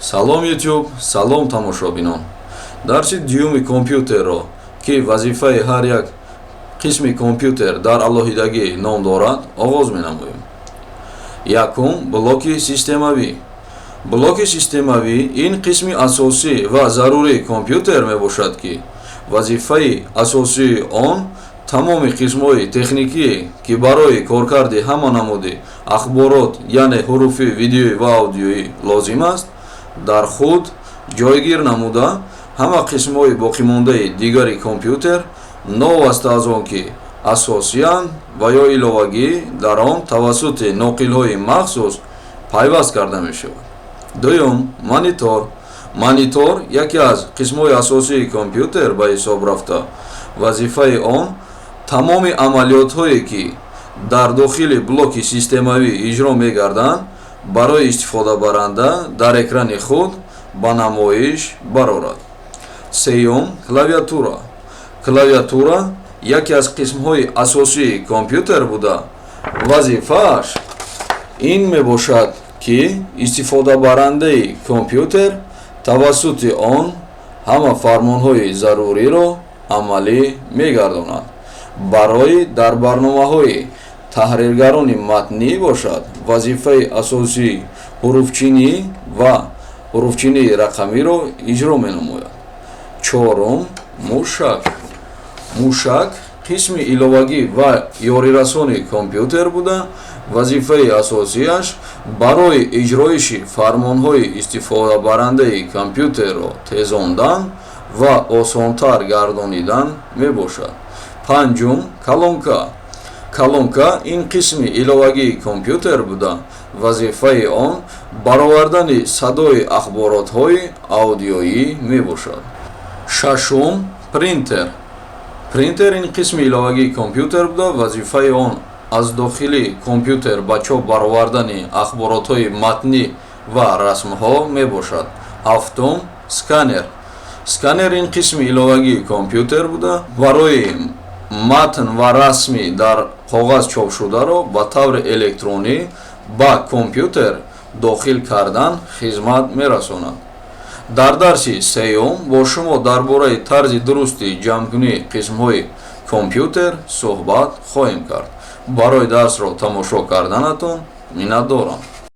Салом, Ютуб, салом, тамошобинон! Дарси дуюми компютерро, ки вазифаи ҳар як қисми компютер дар алоҳидагӣ ном дорад, оғоз менамоем. Якум: блоки системавӣ. Блоки системавӣ ин қисми асосӣ ва зарурии компютер мебошад, ки вазифаи асосии он тамоми қисмҳои техникие, ки барои коркарди ҳама намуди ахборот, яъне ҳуруфӣ, видеоӣ ва аудиоӣ лозим аст, дар худ ҷойгир намуда, ҳама қисмҳои боқимондаи дигари компютер, новобаста аз он ки асосиянд ва ё иловагӣ, дар он тавассути ноқилҳои махсус пайваст карда мешавад. Дуюм: монитор. Монитор яке аз қисмҳои асосии компютер ба ҳисоб рафта, вазифаи он тамоми амалиётҳое, ки дар дохили блоки системавӣ иҷро мегарданд, барои истифодабаранда дар экрани худ ба намоиш барорад. Сеюм: клавиатура. Клавиатура яке аз қисмҳои асосии компютер буда, вазифааш ин мебошад, ки истифодабарандаи компютер тавассути он ҳама фармонҳои заруриро амалӣ мегардонад. Барои дар барномаҳои таҳриргарони матнӣ бошад, вазифаи асосии ҳуруфчинӣ ва ҳуруфчинии рақамиро иҷро менамояд. Чорум: мушак. Мушак қисми иловагӣ ва ёрирасони компютер буда, вазифаи асосиаш барои иҷроиши фармонҳои истифодабарандаи компютерро тезондан ва осонтар гардонидан мебошад. Панҷум: калонка. Калонка ин қисми иловагии компютер буда, вазифаи он баровардани садои ахборотҳои аудиоӣ мебошад. Шашум: принтер. Принтер ин қисми иловагии компютер буда, вазифаи он аз дохили компютер ба чоп баровардани ахборотҳои матнӣ ва расмҳо мебошад. Ҳафтум: сканер. Сканер ин қисми иловагии компютер буда, барои матн ва расми дар коғаз чопшударо ба таври электронӣ ба компютер дохил кардан хизмат мерасонад. Дар дарси сеюм бо шумо дар бораи тарзи дурусти ҷамъкунии қисмҳои компютер суҳбат хоҳем кард. Барои дарсро тамошо карданатон миннатдорам.